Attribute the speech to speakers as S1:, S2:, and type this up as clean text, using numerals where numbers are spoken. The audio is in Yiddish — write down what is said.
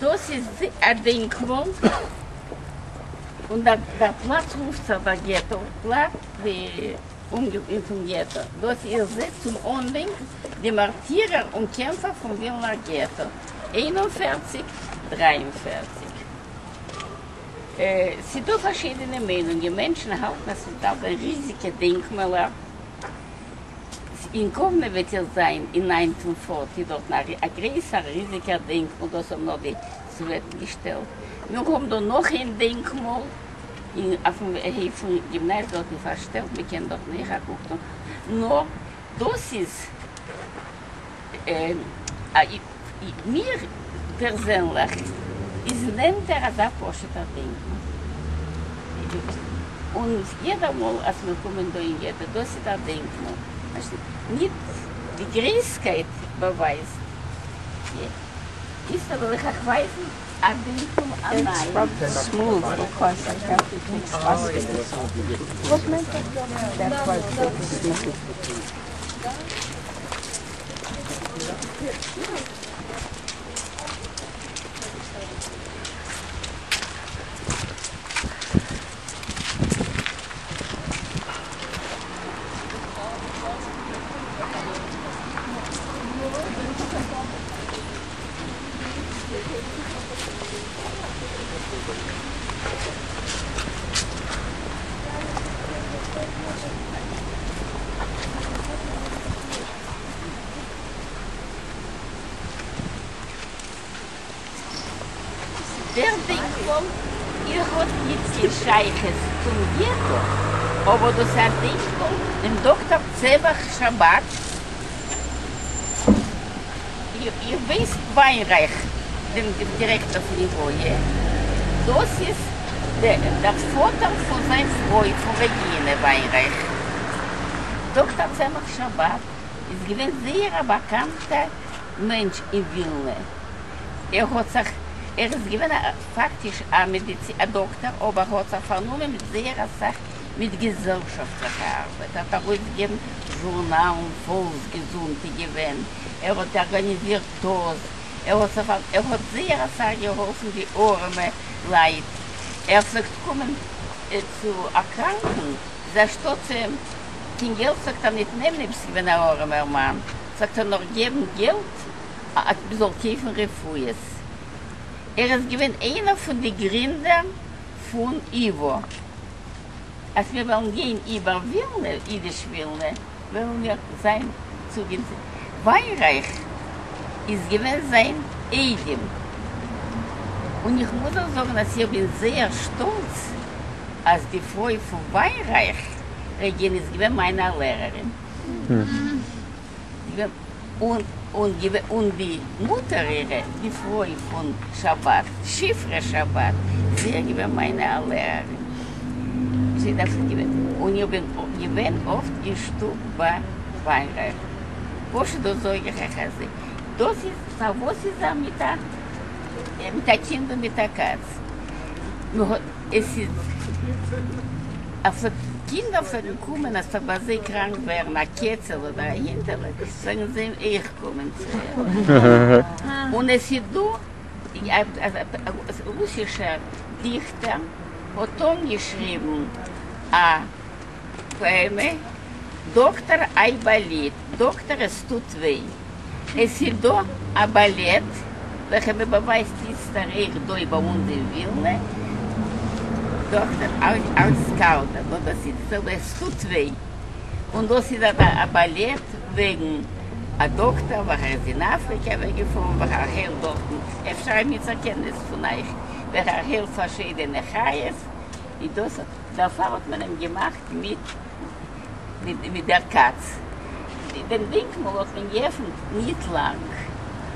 S1: דאס איז א דענקמאל, און דער פלאץ רופט זיך דער געטא פלאץ, די אומגעגנט פון געטא. דאס איר זעט צום אנדענק די מארטירער און קעמפער פון ווילנער געטא, 41, 43. ס'דא פארשידענע מיינונגען, מענטשן האלטן אז ס'דארף זיין ריזיגע דענקמעלער, אין קאוונע וועט איר זיין אין 1940 דארטן א גרעסער ריזיגער דענקמאל, דאס האבן נאר די סאוועטן געשטעלט, מיר האבן דא נאך איין דענקמאל אויפן הויף פון גימנאזיע דארטן פארשטעלט, מען קען דארטן אויך א קוק טון, נאר דאס איז מיר פערזענליך איז נענטער אזא פשוט'ער דענקמאל, און יעדער מאל אז מיר קומען דא אין געטא, דאס איז דער דענקמאל, ניט די גרעסקייט באווייזט. איצטער וועל איך אייך ווייזן א דענקמאל א נייעם. דער דענקמאל איר האט ניט קיין שייכות צום געטא, אבער דאס איז א דענקמאל דעם דאקטאר צמח שאבאט, איר ווייסט וויינרייך דעם דירעקטאר פון יוואיע, דאס איז דער פאטער פון זיין פרוי פון רעגינע וויינרייך. דאקטאר צמח שאבאט איז געווען זייער א באקאנטע מענטש אין ווילנע, ער האט זיך, ער איז געווען א פאקטיש א מעדיצי א דאקטער, אבער האט זיך פארנומען מיט זייער אסאך מיט געזעלשאפטליכע ארבעט, ער האט ארויסגעגעבן זשורנאלן, פאלקס-געזונט איז געווען, ער האט ארגאניזירט דאס, ער האט זיך ער האט זייער אסאך געהאלפן די ארעמע לייט, ער פלעגט קומען צו א קראנקן, איז אנשטאט צו אים קיין געלט פלעגט ער ניט נעמען, אויב ס'איז געווען א ארעמער מאן, פלעגט ער נאר געבן געלט אז מ'זאל קויפן רפואות. ער איז געווען איינער פון די גרינדער פון ייוואו. אז מיר וועלן גיין איבער ווילנע, אידיש ווילנע, וועלן מיר זיין צוגענצ. וויינרייך איז געווען זיין איידעם. און איך מוז אויך זאגן אז איך בין זייער שטאלץ אז די פרוי פון וויינרייך, רעגין, איז געווען מיין א לערערין. און די מוטער אירע, די פרוי פון שאבאט, שפרה שאבאט, זי איז געווען מיינע א לערערין. זי איז געווען, און איך בין געווען אפט אין שטוב ביי וויינרייך. פשוט דאס זאג איך אייך אזוי. דאס איז פארוואס איז ער מיט א מיט א קינד און מיט א קאץ. עס איז אז קינדער פלעגן קומען אז ס'זאל ביי זיי קראנק ווערן א קעצעלע אדער א הינטעלע, פלעגן זיי אויך קומען צו אים. און עס איז דא א רוסישער דיכטער האט אנגעשריבן א פאעמע דאקטער אייבאליט, דאקטער עס טוט וויי. עס איז דא א באלעט וועלכע מען באווייזט איצטער אויך דא ביי אונז אין ווילנע, דאקטער ארסקאלדא, נאר דאס איז די זעלבע עס טוט וויי, און דאס איז א באלעט וועגן א דאקטער וועלכער איז אין אפריקע אוועקגעפארן וועלכער היילט דארטן, אפשר עמיצער קען עס פון אייך, וועלכער היילט פארשידענע חיות, איז דאס דערפאר האט מען אים געמאכט מיט מיט דער קאץ. דעם דענקמאל האט מען געעפנט ניט לאנג.